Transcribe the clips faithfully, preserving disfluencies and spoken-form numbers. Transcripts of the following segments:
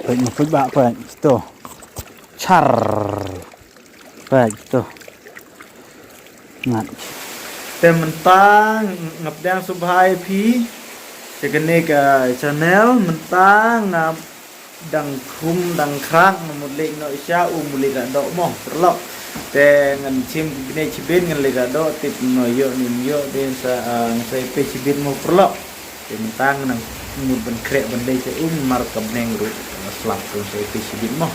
Peit ma peit ba peit to. Char. Peit to. Ngat. Te mynta nga pdiang sngewbha ïa phi sha kane ka channel. Mynta nga dang khum dang khrang, nga mut leit noh sha u mut leit la doh mo paralok. Te ngan shim kine shibit ngan leit la doh, tip no ïoh nim ïoh, te sa, ah, nga sa ïa peit shibit mo paralok. Te mynta ngan mut ban khreh ban leit sha um, mar ka bneng ruh la slap, te sa ïa peit shibit mo.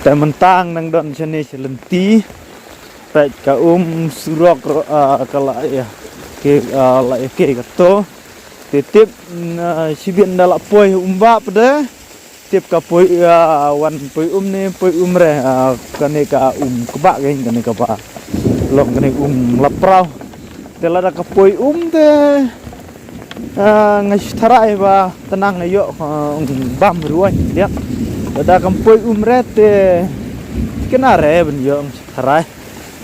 Te mynta ngan don shane sha lynti. Peit ka um surok ro-, ah, ka la ïa ke, ah, la ïa ke kato. Te tip, mm, ah, shibit da la poi um ba pde. Tip ka poi, ah, wan poi um ne, poi um re, ah, kane ka um kba kein kane kaba long kane um laprau. Te lada ka poi um te, ah, nga shu tharai ba tnang nga ïoh, ah, um bam ruh wan diak. Lada kam poi um re te kane re ban ïoh nga shu tharai.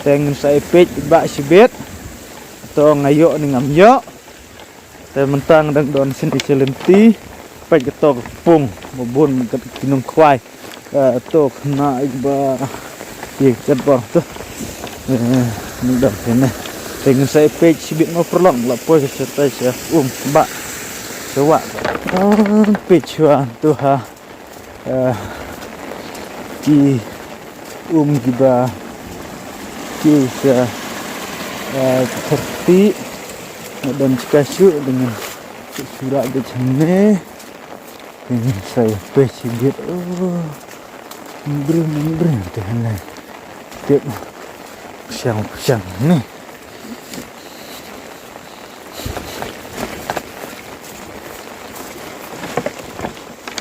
Te ngin sa ïa peit ba shibit. To nga ïoh ne ngam ïoh. Te mynta nga dang don shane sha lynti. Peit kato ka pung ba bun ka ki nongkhwai. Eh, to khynnah ba ïa ka bor to. Eh, ni dang kane. Te ngin sa ïa peit shibit mo paralok, la poi shatai sha um ba sha wah. Ah, peit shuwa to ha. Eh, ki um kiba kiew sha, eh, ki kyrti. Nga don shika shuh dang shu rah beit hangne. Dang sa ïa peit shibit. Oh. Mbriew mbriew te hangne. Tip. Pyrshang pyrshang ne.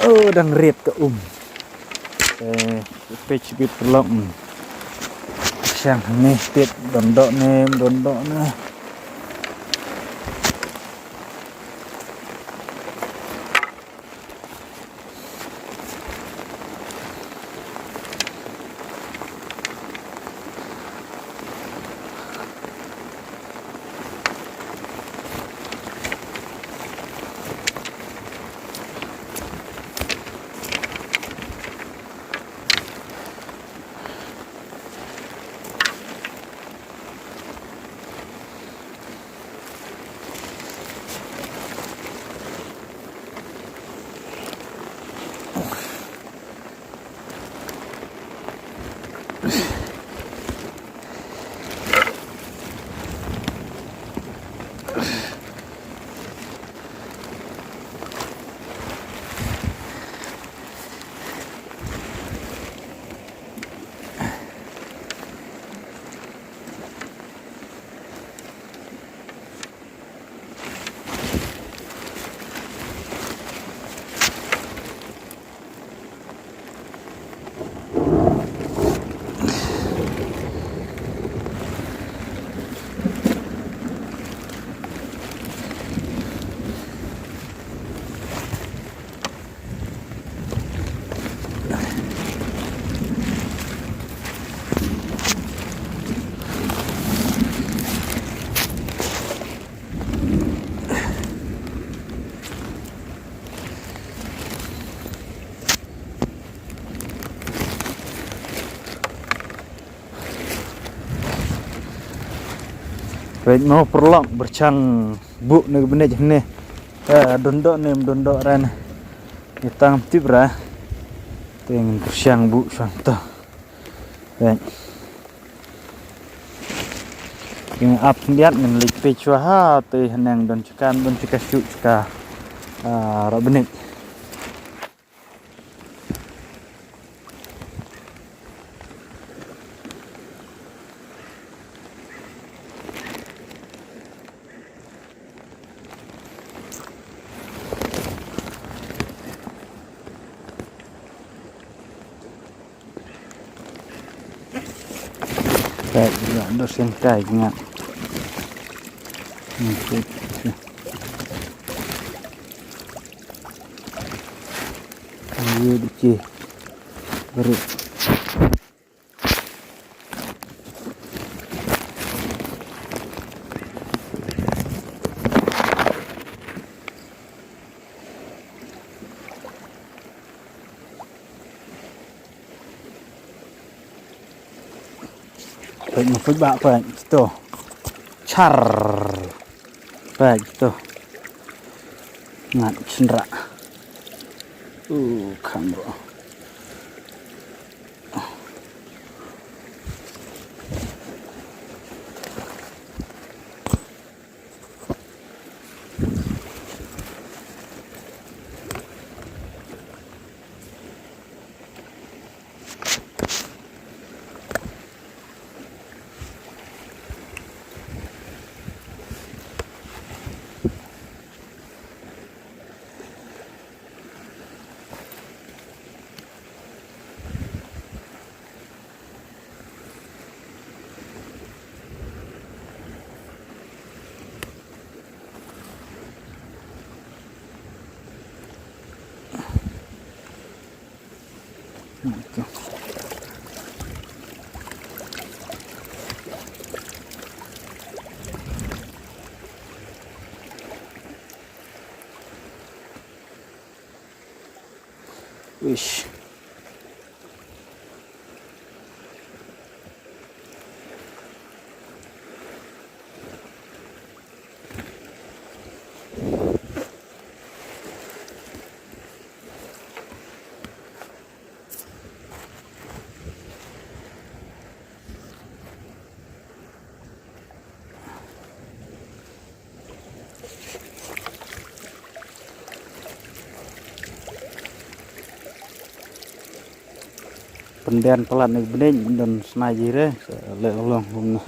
Oh, dang rit ka um. Eh, peit shibit paralok. Shang ne, peit don doh ne, don doh ne. Peit mo paralok, pyrshang buh ne ka bneng hangne. Eh, don doh ne, don doh re ne. Ïa tang tip re. Te ngin pyrshang buh shwa to. Peit. Ngin ap khyndiat, ngin leit peit shuwa ha te haneng don shika, don shika shuh shika, ah, rah bneng. Peit, ïa, dor sien kai ngat. Hmm, peit. Ïa, di ki. Beri. Peit, ma peit ba peit to. Char. Peit to. Ngat sendra. Uh, kham bro. Uish. Pyndian palat na ki bneng, don snai jire, sa leh long kumne.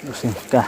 Usin ka.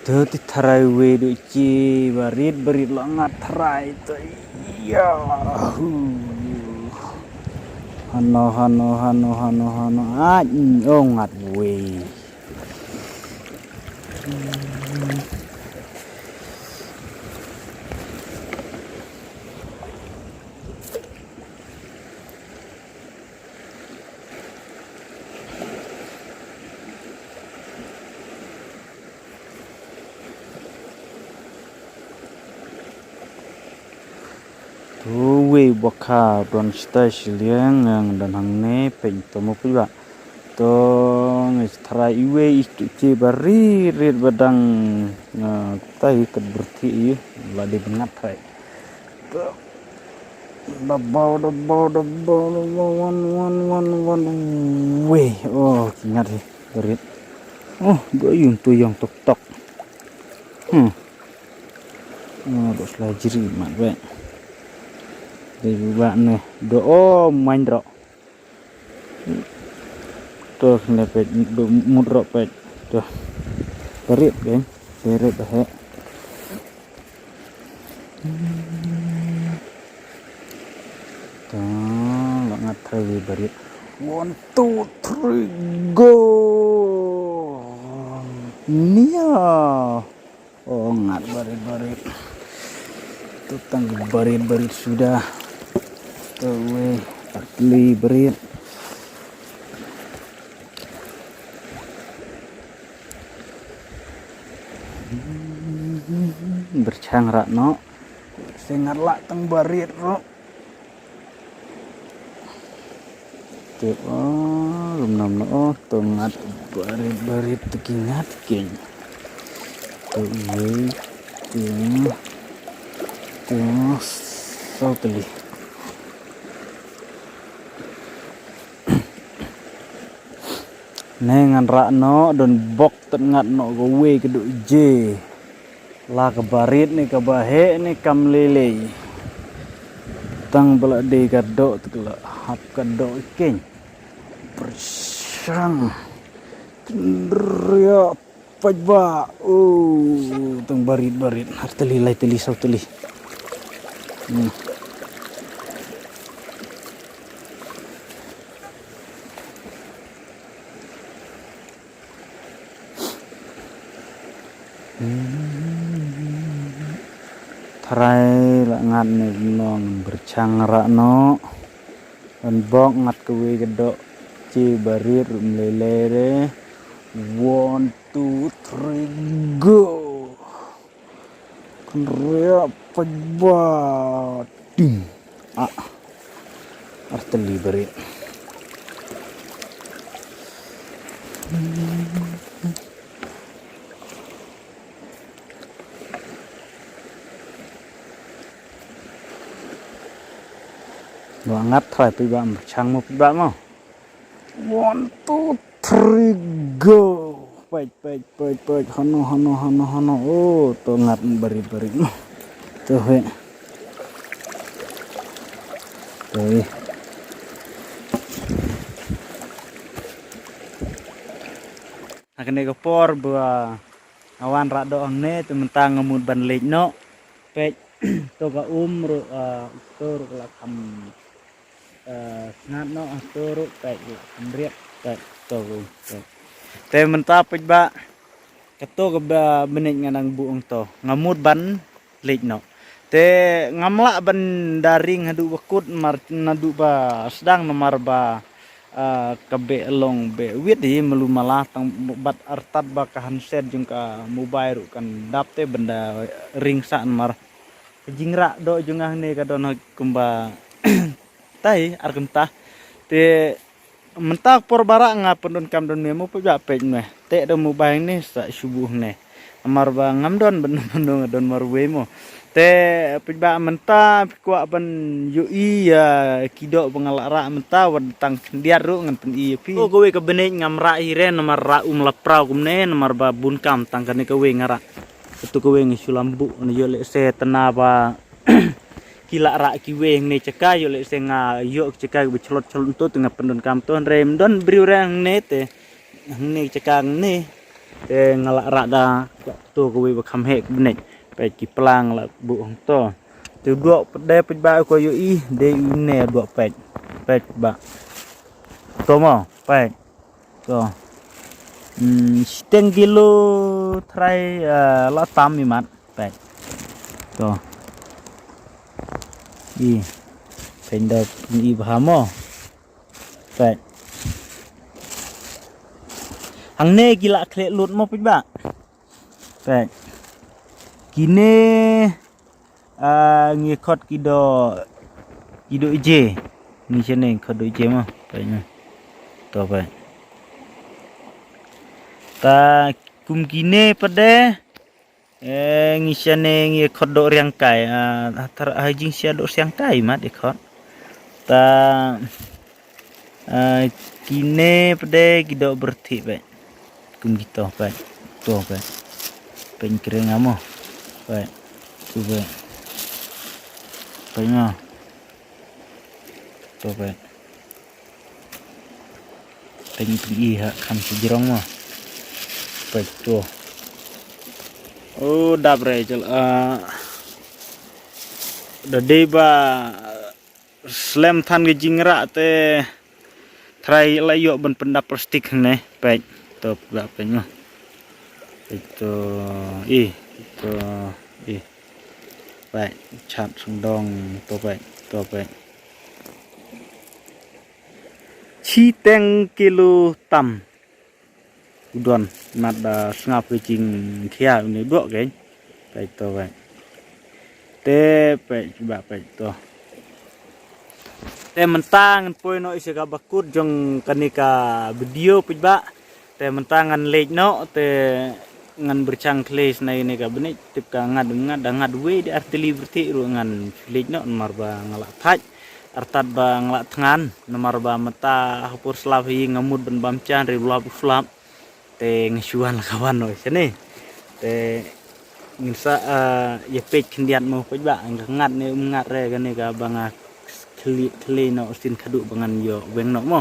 Te ti tharai wei du chi barit barit la ngat tharai te. Ya. Hano hano hano hano hano. Ah, oh, ngat wei. Tu wei baka don stai siliang ngang don hangne peng tomo pui ba. To ngi tharai iwei itu ci bari rit badang. Ngai tai kat berti i la di bengat tharai. Dabau, dabau, dabau, dabau, wan, wan, wan, wan. Weh, oh, kingat hi, barit. Oh, dua yung tu yang tok tok. Hmm. Oh, dua selajri mat weh. Dei ba ne, dua, oh, main ro. To ne pek, mut ro pek. To. Barit kan. Barit dah. To, la ngat three barit. One, two, three, go. Nia. Oh, ngat barit-barit. Tu tang barit-barit suda. Tu wei, artylli barit. Berchang rak no. Sengat lak tang barit ro. Te, oh, lum nam no, oh, to ngat barit, barit, te ki ngat keng. To wei, te, te, saw tylli. Ne ngan rak no, don bok tet ngat no, ko wei ka duk je. La ka barit ne ka baheh ne kam lei lei. Tang ba la dei ka doh te ka la hap ka doh keng. Persang. Tendria pajba. Oh, tang barit barit. Artylli lai tylli saw tylli. Hmm. Tharai la ngat ne nong berchang rak no. An bok ngat ka wei ka doh. Ci barit rum lele re. One, two, three, go. Kan ria pajba. Ding. Ah. Artylli barit. Wa ngat tharai pajba, chang mo pajba mo. One, two, three, go. Peit, peit, peit, peit. Hano, hano, hano, hano. Oh, to ngat barit, barit. To he. To he. Ha kane ka por ba nga wan rak doh hangne, te mynta nga mut ban leit noh. Peit, to ka um ruh, ah, to ruh ka la kham, eh, sngat noh, ah, to ruh, peit, ka la kham riat, peit, to ruh, peit. Te mynta peit ba, kato kaba mynne nga dang buh hangto. Nga mut ban leit noh. Te ngam lah ban da ring haduh ba kut, namar naduh ba sdang, namar ba, ah, ka beh long beh wit hi, malu mala, tang bad artat ba ka handset jong ka mobile ruh kan dap, te ban da ring sah, namar ka jingrah doh jong nga hangne ka don ha kumba tai ar kynta. Te mynta por ba rah nga pyndonkam don me mo, peit ba, peit me. Te da mobile hangne sa shu buh hangne. Namar ba ngam don ban pyndonkam, nga don marwei mo. Te peit ba, mynta phi kwah ban ïohi ïa ki doh ba nga la rah mynta, wat tang khyndiat ruh ngan pyni ïa phi. Ko kawei ka bneng ngam rah hi re, namar rah um la praw kumne, namar ba bun kam, tang kane kawei nga rah. Kato kawei nga shu lam buh, nga ïoh lehse tang ba ki la rah kiwei hangne jaka, ïoh lehse nga ïoh jaka ba chlot chlot, to te nga pyndonkam to, hynrei ym don briew re hangne, te hangne jaka hangne. Te nga la rah da to kawei ba kham heh ka bneng. Peit ki plang la buh hangto. Te u doh pat de peit ba ko ïohi de une doh peit. Peit ba. To mo peit. To. Hmm, shiteng kilo trai, eh, la tam i mat. Peit. To. I. Peit da i bha mo. Peit. Hangne ki la khleh lut mo peit ba. Peit. Kine, ah, ngi khot ki doh, ki doh ije. Ngi shane khot doh ije mo. Peit mo. To peit. Ta kum kine pat de. Eh, ngi shane ngi khot doh riangkai. Ah, thar ha jingshisha doh riangkai mat i khot. Ta, ah, kine pat de ki doh byrthih peit. Kum kito peit. To peit. Peit kren nga mo. Peit. Tu peit. Peit mo. To peit. Peit peit i ha kham shu jrong mo. Peit to. O dap re jal, ah, da dei ba slem than ka jingrah te trai la ïoh ban pyndap plastik hangne. Peit to ba peit mo. Peit to i to i. Peit chat sngdong to peit to peit. Shiteng kilo tam. U don mat da sngap ka jingkhia une doh kein. Peit to peit. Te peit ba peit to. Te mynta ngan poi noh sha kaba kut jong kane ka video peit ba. Te mynta ngan leit noh te ngan pyrshang khlei sha kane ka bneng tip ka ngat ngat da ngat wei da artylli byrthih ruh ngan leit noh namar ba nga la thait. Artat ba nga la thngan namar ba mynta ha por slap hi nga mut ban bam jan ri blap slap. Te nga shu wan la ka wan noh shane. Te ngin sa, ah, ïa peit khyndiat mo peit ba nga ngat ne um ngat re kane kaba nga khlei khlei noh sien khadduh ba ngan ïoh weng noh mo.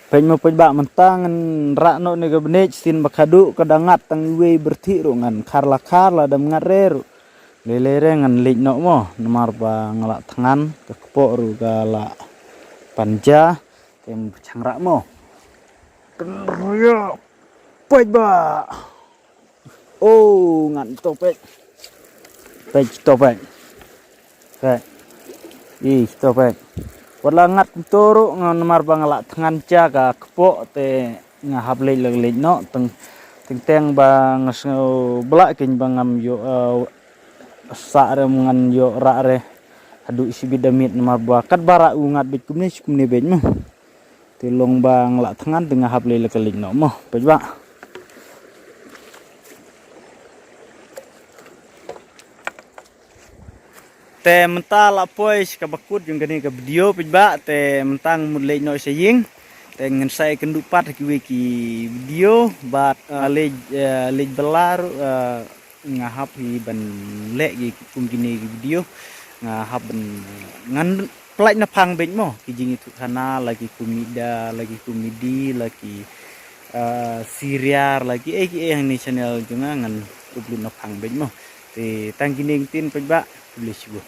Peit mo peit ba mynta ngan rah noh ne ka bneng sien ba khadduh ka da ngat tang iwei byrthih ruh ngan khar la khar la dam ngat re ruh. Lei lei re ngan leit noh mo namar ba nga la thngan ka kpoh ruh ka la panja. Te pyrshang rah mo. Peit ba. O ngat to peit. Peit to peit. Peit. I to peit. Wat la ngat to ruh nga namar ba nga la thngan ja ka kpoh te nga hap leit la leit noh teng teng teng ba nga sngew blah kein ba ngam ïoh, eh, sah re ngan ïoh rah re. Haduh shibit da miet namar ba katba rah u ngat beit kumne shi kumne beit mo. Te long ba nga la thngan te nga hap leit la ka leit noh mo peit ba. Te mynta la poi sha kaba kut jong kane ka video peit ba te mynta nga mut leit noh sha ïing. Te ngan sa ïakynduh pat ha kiwei ki video bad, eh, leit, eh, leit bylla ruh, eh, nga hap hi ban leh ki kum kine ki video. Nga hap ban, eh, ngan Pyllait na phang beit mo ki jingïathuhkhana la ki komedi la ki komedi la ki, ah, serial la ki ei ki ei hangne channel jong nga ngan upload na phang beit mo. Te tang kine ki ktien paidbah, khublei shibun.